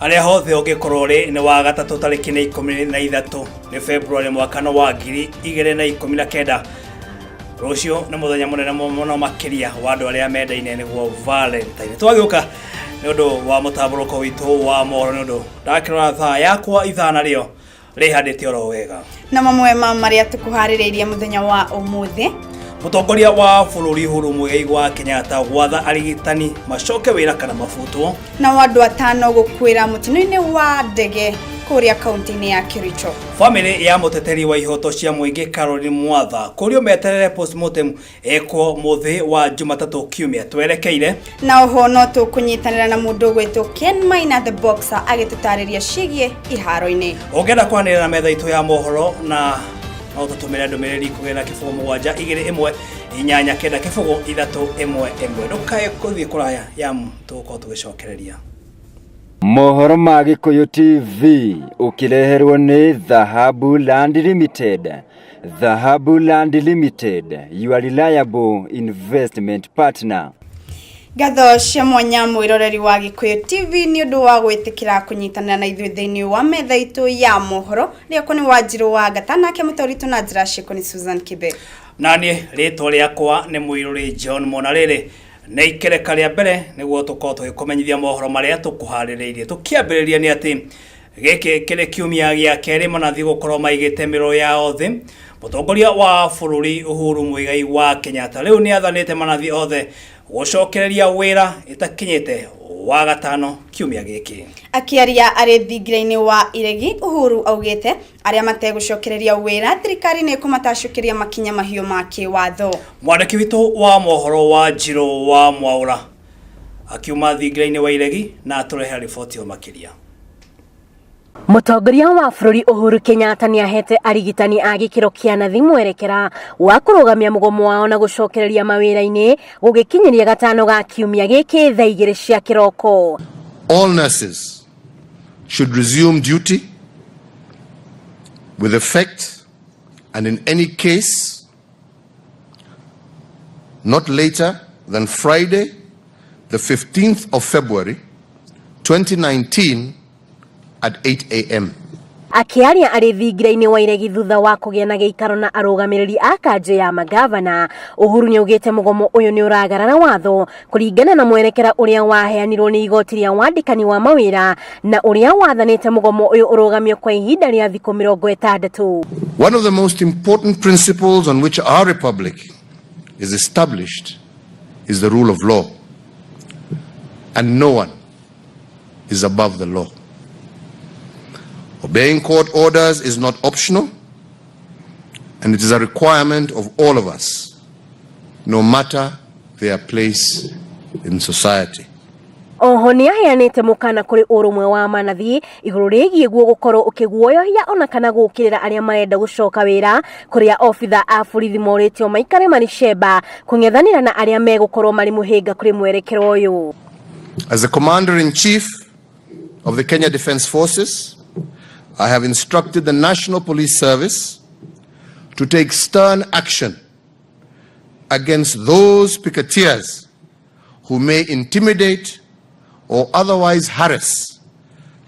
Harĩa hothe ũngĩkorwo ũrĩ, nĩ wa gatatũ, tarĩki nĩ 13 nĩ February, mwaka no wa 2019. Rũciũ nĩ mũthenya mũnene mũno makĩria wa andũ arĩa mendaine, nĩguo Valentine. Twagĩũka nĩ ũndũ wa mũtambũrũko witũ wa mohoro, nĩ ũndũ ndakĩrora thaa yakwa, ithaa narĩo rĩhandĩte oro wega. Na mamwe ma marĩa tũkũharĩrĩirie mũthenya wa ũmũthĩ: Mũtongoria wa bũrũri Uhuru Muigai wa Kenyatta gwatha arigitani macoke wĩra kana mabutwo. Nao andũ 5 gũkuĩra mũtino-inĩ wa ndege kũrĩa kaunti-inĩ ya Kericho. Bamĩrĩ ya mũteteri wa ihoto cia mũingĩ Caroline Mwatha kũrio meterere postmortem ĩkwo mũthĩ wa Jumatatũ kiumia twerekeire. Na oho no tũkũnyitanĩra na mũndũ ũgwĩtwo Ken Maina the Boxer agĩtũtarĩria ciĩgiĩ iharo-inĩ. Ũngĩenda kwanĩrĩra na metha itũ ya mohoro, na no tũtũmĩre ndũmĩrĩri kũgerera 0721890311. Ndũkae gũthiĩ kũraya, yamu tũgũkorwo tũgĩcokereria. Mohoro ma Gĩkũyũ TV ũkĩreherwo nĩ Dhahabu Land Limited. Dhahabu Land Limited, your reliable investment partner. Ngatho cia mwanya mwĩroreri wa Gĩkũyũ TV nĩ ũndũ wa gwĩtĩkĩra kũnyitanĩra na ithuĩ thĩinĩ wa metha itũ ya mohoro. Rĩakwa nĩ Wanjirũ wa Ngata, nake mũtũritũ na njĩra ciĩko nĩ Susan Kibe. Na niĩ rĩtwa rĩakwa nĩ Mũirũrĩ John Mona. Rĩrĩ nĩ ikereka rĩa mbere nĩguo tũkorwo tũgĩkũmenyithia mohoro marĩa tũkũharĩrĩirie. Tũkĩambĩrĩria nĩ atĩ gĩkĩ kĩrĩ kiumia gĩa kerĩ manathi gũkorwo maigĩte mĩro yao thĩ. Mũtongoria wa bũrũri Uhuru Muigai wa Kenyatta rĩu nĩ athanĩte manathi othe gũcokereria wĩra ĩtakinyĩte wa gatano kiumia gĩkĩ. Akĩaria arĩ thingira-inĩ wa Iregi, Uhuru augĩte arĩa mategũcokereria wĩra, thirikari nĩ ĩkũmatacũkĩria makinya mahiũ ma kĩwatho. Mwandĩki witũ wa mohoro wa Njirũ wa Mwaũra akiuma thingira-inĩ wa Iregi na atũrehera riboti ĩyo makĩria. Mũtongoria wa bũrũri Uhuru Kenyatta nĩ ahete arigitani a gĩkĩro kĩa nathi mwerekera wa kũrũgamia mũgomo wao na gũcokereria mawĩra-inĩ gũgĩkinyĩria gatano ga kiumia gĩkĩ thaa 2 cia kĩroko. All nurses should resume duty with effect and in any case not later than Friday, the 15th of February, 2019 at 8 a.m. Akĩaria arĩ thingira-inĩ wa Iregi thutha wa kũgĩa na gĩikaro na arũgamĩrĩri a kanjũ ya magavana, Uhuru nĩ augĩte mũgomo ũyũ nĩ ũragarara watho kũringana na mwerekera ũrĩa waheanirwo nĩ igoti rĩa wandĩkani wa mawĩra na ũrĩa wathanĩte mũgomo ũyũ ũrũgamio kwa ihinda rĩa thikũ 60. One of the most important principles on which our republic is established is the rule of law. And no one is above the law. Obeying court orders is not optional, and it is a requirement of all of us, no matter their place in society. Oho nĩ aheanĩte mũkana kũrĩ ũrũmwe wa manathi igũrũ rĩgiĩ guo gũkorwo ũkĩguoyohia ona kana gũũkĩrĩra arĩa marenda gũcoka wĩra, kũrĩa obitha a borithi morĩtio maikare marĩ cemba kũng'ethanĩra na arĩa megũkorwo marĩ mũhĩnga kũrĩ mwerekera ũyũ. As the Commander in Chief of the Kenya Defence Forces, I have instructed the National Police Service to take stern action against those picketeers who may intimidate or otherwise harass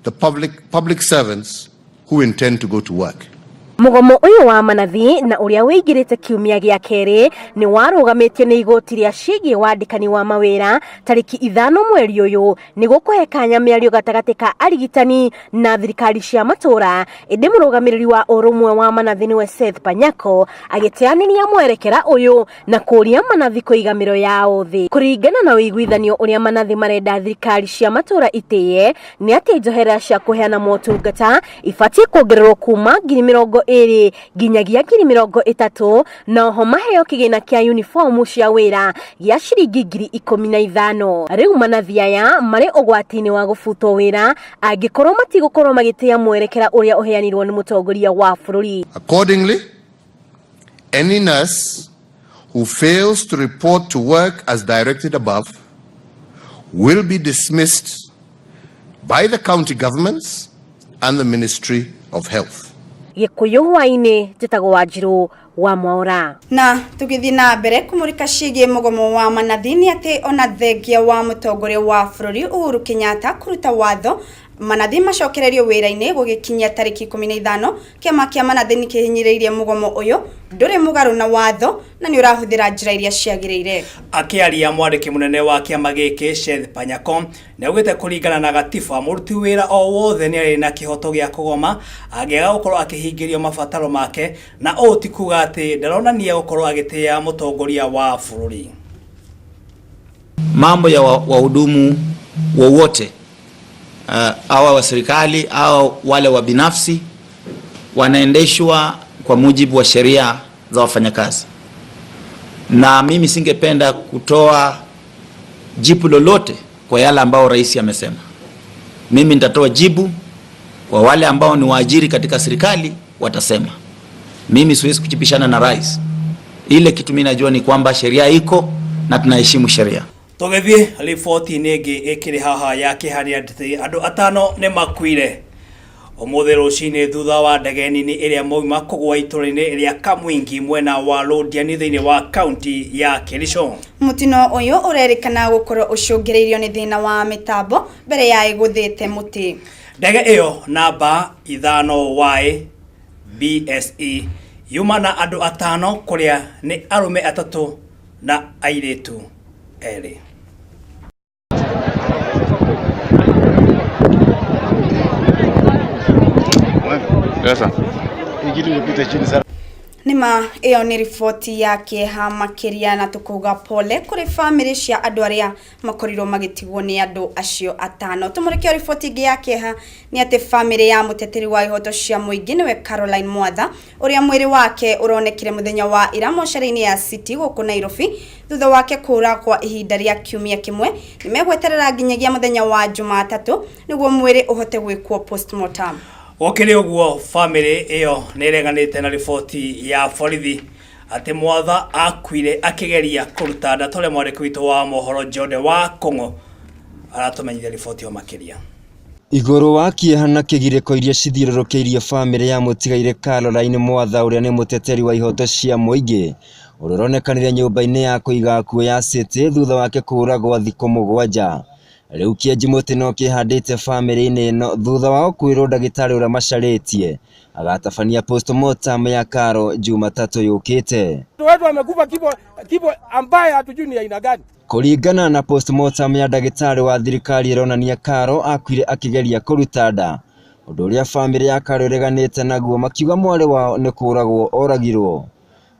the public servants who intend to go to work. Mũgomo ũyũ wa manathi na ũrĩa wĩingĩrĩte kiumia gĩa kerĩ nĩ warũgamĩtio nĩ igoti rĩa ciĩgiĩ wandĩkani wa mawĩra tarĩki 5 mweri ũyũ nĩguo kũhe kanya mĩario gatagatĩ ka arigitani na thirikari cia matũũra. Ĩndĩ mũrũgamĩrĩri wa ũrũmwe wa manathi, nĩwe Seth Panyako, agĩteanĩria mwerekera ũyũ na kũria manathi kũiga mĩro yao thĩ. Kũringana na ũiguithanio ũrĩa manathi marenda thirikari cia matũũra itĩye, nĩ atĩ njohera cia kũheana motungata ibatiĩ kuongererwo kuma 20,000 nginyagia 30,000, na oho maheo kĩgĩna kĩa uniform cia wĩra gĩa ciringi 15,000. Rĩu manathi aya marĩ ũgwati-inĩ wa gũbutwo wĩra angĩkorwo matigũkorwo magĩtĩĩa mwerekera ũrĩa ũheanirwo nĩ mũtongoria wa bũrũri. Accordingly, any nurse who fails to report to work as directed above will be dismissed by the county governments and the Ministry of Health. Gĩkũyũ hwainĩ, njĩtagwo Wanjirũ Wa Mwaura. Na tũgĩthiĩ na mbere kũmũrĩka ciĩgiĩ mũgomo wa manathi nĩ atĩ ona thengia wa mũtongoria wa bũrũri Uhuru Kenyatta kũruta watho manathi macokererio wĩra-inĩ gũgĩkinyia tarĩki 15, kĩama kĩa manathi nĩ kĩhinyĩrĩirie mũgomo ũyũ ndũrĩ mũgarũ na watho na nĩ ũrahũthĩra njĩra iria ciagĩrĩire. Akĩaria, mwandĩki mũnene wa kĩama gĩkĩ Seth Panyako nĩaugĩte kũringana na gatiba mũruti wĩra o wothe nĩ arĩ na kĩhoto gĩa kũgoma angĩaga gũkorwo akĩhingĩrio mabataro make, na ũũ ti kuga atĩ ndaronania gũkorwo agĩtĩĩa mũtongoria wa bũrũri. Mambo ya wahudumu wowote awa wa serikali au wale wa binafsi wanaendeshwa kwa mujibu wa sheria za wafanyakazi, na mimi singependa kutoa jibu lolote kwa yale ambao rais amesema. Mimi nitatoa jibu kwa wale ambao ni waajiri katika serikali watasema. Mimi siwezi kuchipishana na rais. Ile kitu mimi najua ni kwamba sheria iko na tunaheshimu sheria. Tũgĩthiĩ riboti-inĩ ĩngĩ ĩkĩrĩ haha ya kĩeha nĩ atĩ andũ atano nĩ makuire ũmũthĩ rũcinĩ thutha wa ndege nini ĩrĩa mauma kũgũa itũra-inĩ rĩa Kamwingi mwena wa Londiani thĩinĩ wa kaunti ya Kericho. Mũtino ũyũ ũrerĩkana gũkorwo ũcũngĩrĩirio nĩ thĩna wa mĩtambo mbere ya ĩgũthĩte mũtĩ. Ndege ĩyo namba 5 Y BSE yuma na andũ atano kũrĩa nĩ arũme atatũ na airĩtu erĩ. Nĩma ĩyo nĩ riboti ya kĩeha makĩria, na tũkauga pole kũrĩ bamĩrĩ cia andũ arĩa makorirwo magĩtigwo nĩ andũ acio atano. Tũmũrĩke riboti ĩngĩ ya kĩeha nĩ atĩ bamĩrĩ ya mũteteri wa ihoto cia mũingĩ nĩwe Caroline Mwatha, ũrĩa mwĩrĩ wake ũronekire mũthenya wa ira mocarĩ-inĩ ya City gũkũ Nairobi thutha wake kũra kwa ihinda rĩa kiumia kĩmwe, nĩ megweterera nginyagia mũthenya wa Jumatatũ nĩguo mwĩrĩ ũhote gwĩkwo postmortem. Gũkĩrĩ ũguo, bamĩrĩ ĩyo nĩ ĩreganĩte na riboti ya borithi atĩ Mwatha akuire akĩgeria kũruta nda, ta ũrĩa mwandĩki witũ wa mohoro John wa Kũng'ũ aratũmenyithia riboti ĩyo makĩria. Igũrũ wa kĩeha na kĩgirĩko iria cithiũrũrũkĩirie bamĩrĩ ya mũtigairĩ Caroline Mwatha, ũrĩa nĩ mũteteri wa ihoto cia mũingĩ, ũrĩa ũronekanire nyũmba-inĩ ya kũiga akuũ ya City thutha wake kũũragwo thikũ 7. Rĩu kĩenji mũtĩ no kĩhandĩte bamĩrĩ-inĩ ĩno thutha wao kwĩrwo ndagĩtarĩ ũrĩa macarĩtie agatabania postmortem ya Caro Jumatatũ yũkĩte. Watu wamekufa kifo ambaye hatujui ni aina gani. Kũringana na postmortem ya ndagĩtarĩ wa thirikari ĩronania Caro akuire akĩgeria kũruta nda, ũndũ ũrĩa bamĩrĩ ya Caro ĩreganĩte naguo makiuga mwarĩ wao nĩ kũũragwo oragirwo.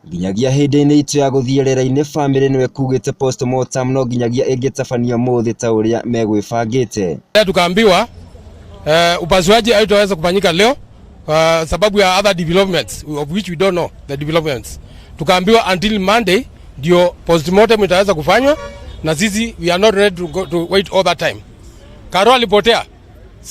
Nginyagia hĩndĩ-inĩ itũ ya gũthiĩ rĩera-inĩ bamĩrĩ nĩwe kugĩte postmortem no nginyagia ĩngĩtabanio ũmũthĩ ta ũrĩa megwĩbangĩte. Tukaambiwa upasuaji hautaweza kufanyika leo sababu ya other developments of which we don't know the developments. Tukaambiwa until Monday ndio postmortem itaweza kufanywa, na sisi we are not ready to go, to wait all that time. Caro alipotea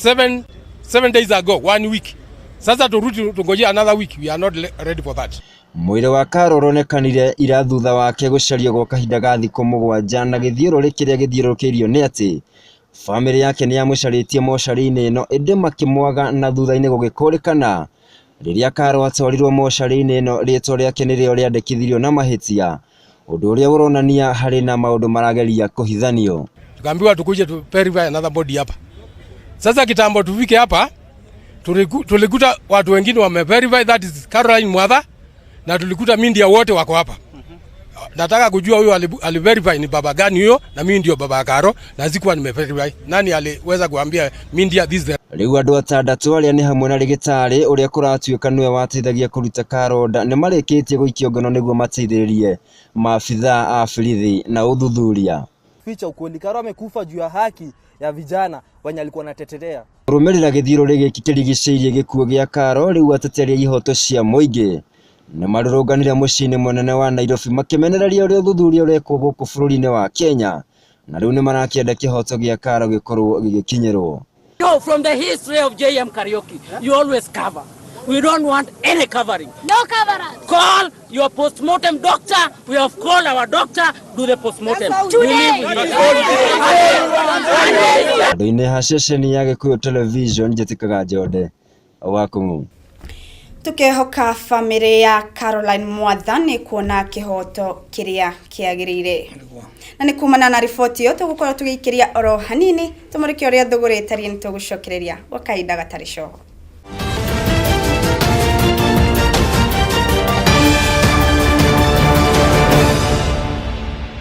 7 days ago, 1 week. Sasa turudi tungoje another week, we are not ready for that. Mwĩrĩ wa Caro ũronekanire ira thutha wake gũcario gwa kahinda ga thikũ 7, na gĩthiũrũrĩ kĩrĩa gĩthiũrũrũkĩirio nĩ atĩ bamĩrĩ yake nĩ yamũcarĩtie mocarĩ-inĩ ĩno ĩndĩ makĩmwaga, na thutha-inĩ gũgĩkũrĩkana rĩrĩa Caro atwarirwo mocarĩ-inĩ ĩno rĩtwa rĩake nĩrĩo rĩandĩkithirio na mahĩtia, ũndũ ũrĩa ũronania harĩ na maũndũ marageria kũhithanio. Tukaambiwa tukuje tu verify another body hapa. Sasa kitambo tufike hapa tulikuta watu wengine wame verify that is Caroline Mwatha, na tulikuta media wote wako hapa. Nataka kujua huyo aliverify ni baba gani huyo, na mimi ndio baba Caro na sikuwa nimeverify. Nani aliweza kuambia media this the Rĩu andũ atandatũ arĩa nĩ hamwe na rĩgĩtarĩ ũrĩa kũratuĩka nĩwe wateithagia kũruta Caro nda nĩ marĩkĩtie gũikio ngono nĩguo mateithĩrĩrie maabithaa a borithi na ũthuthuria. Ficha ukweli, Caro amekufa juu ya haki ya vijana wenye alikuwa anatetelea. Kũrũmĩrĩra gĩthiũrũrĩ gĩkĩ kĩrigicĩirie gĩkuũ gĩa Caro, rĩu ateteri a ihoto cia mũingĩ nĩ marũrũnganire mũciĩ-inĩ mũnene wa Nairobi makĩmenereria ũrĩa ũthuthuria ũrekwo gũkũ bũrũri-inĩ wa Kenya, na rĩu nĩ marakĩenda kĩhoto gĩa Caro gĩkorwo gĩgĩkinyĩrwo. Yo, from the history of JM Kariuki, you always cover. We don't want any covering. No cover-up. Call your postmortem doctor. We have called our doctor. Do the postmortem. Today. Andũ-inĩ ha ceceni ya Gĩkũyũ Television, njĩtĩkaga Njonde wa Kũng'ũ. Tukehoka bamĩrĩ ya Caroline Mwatha nĩ kuona kĩhoto kĩrĩa kĩagĩrĩire. Na nĩ kumana na riboti ĩyo tũgũkorwo tũgĩikĩria oro hanini tũmũrĩke ũrĩa thũgũrĩ ĩtariĩ, nĩ tũgũcokereria gwa kahinda gatarĩ coho.